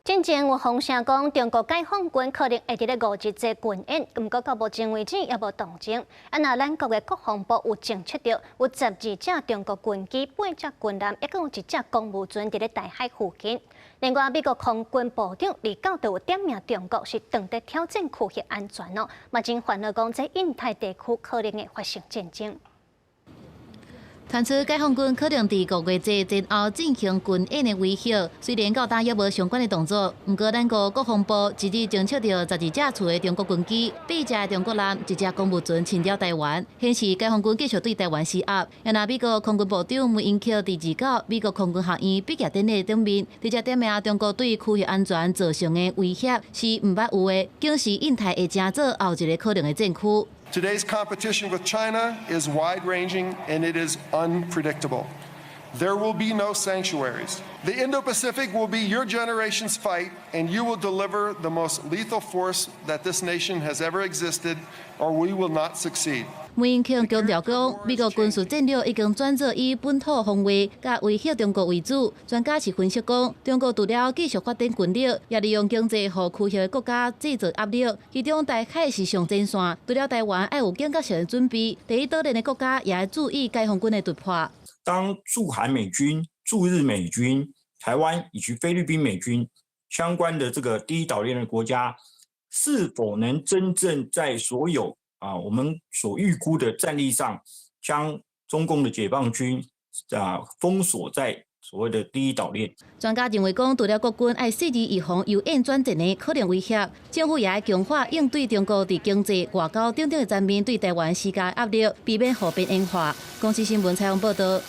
進前有風聲講，中國解放軍可能會佇咧五一節軍演，毋過到目前為止猶無動靜。啊，若咱國的國防部有偵測著有12隻中國軍機、八隻軍艦，抑閣有一隻公務船佇咧台海附近。另外，美國空軍部長二九就有點名中國是當佇挑戰區域安全哦，嘛真煩惱講這印太地區可能會發生戰爭。傳出解放軍可能佇五月節前後進行軍演的威脅，雖然到今猶無相關的動作，毋過咱國國防部一日偵測著12隻次的中國軍機、八隻中國艦、一隻公務船侵擾台灣，顯示解放軍繼續對台灣施壓。若美國空軍部長梅英克佇二九美國空軍學院畢業典禮頂面，直接點名中國對區域安全造成的威脅是毋捌有的，警示印太會成做後一個可能的戰區。 Today's competition with China is wide-ranging and it is unpredictable. There will be no sanctuaries. The Indo-Pacific will be your generation's fight, and you will deliver the most lethal force that this nation has ever existed, or we will not succeed. 梅英克強調講，美國軍事戰略已經轉做以本土防衛佮威嚇中國為主。專家是分析講，中國除了繼續發展軍力，也利用經濟予區域的國家製造壓力。其中台海是上前線，除了台灣愛有警覺性的準備，第一島鏈的國家也愛注意解放軍的突破。當駐韓美軍、駐日美軍、台灣以及菲律賓美軍相關的這個第一島鏈的國家，是否能真正在所有我們所預估的戰力上，將中共的解放軍封鎖在所謂的第一島鏈。專家認為講，除了國軍愛細緻預防由演轉戰的可能威脅，政府也愛強化應對中國佇經濟、外交等等的層面對台灣施加壓力，避免予邊緣化。公視新聞採訪報導。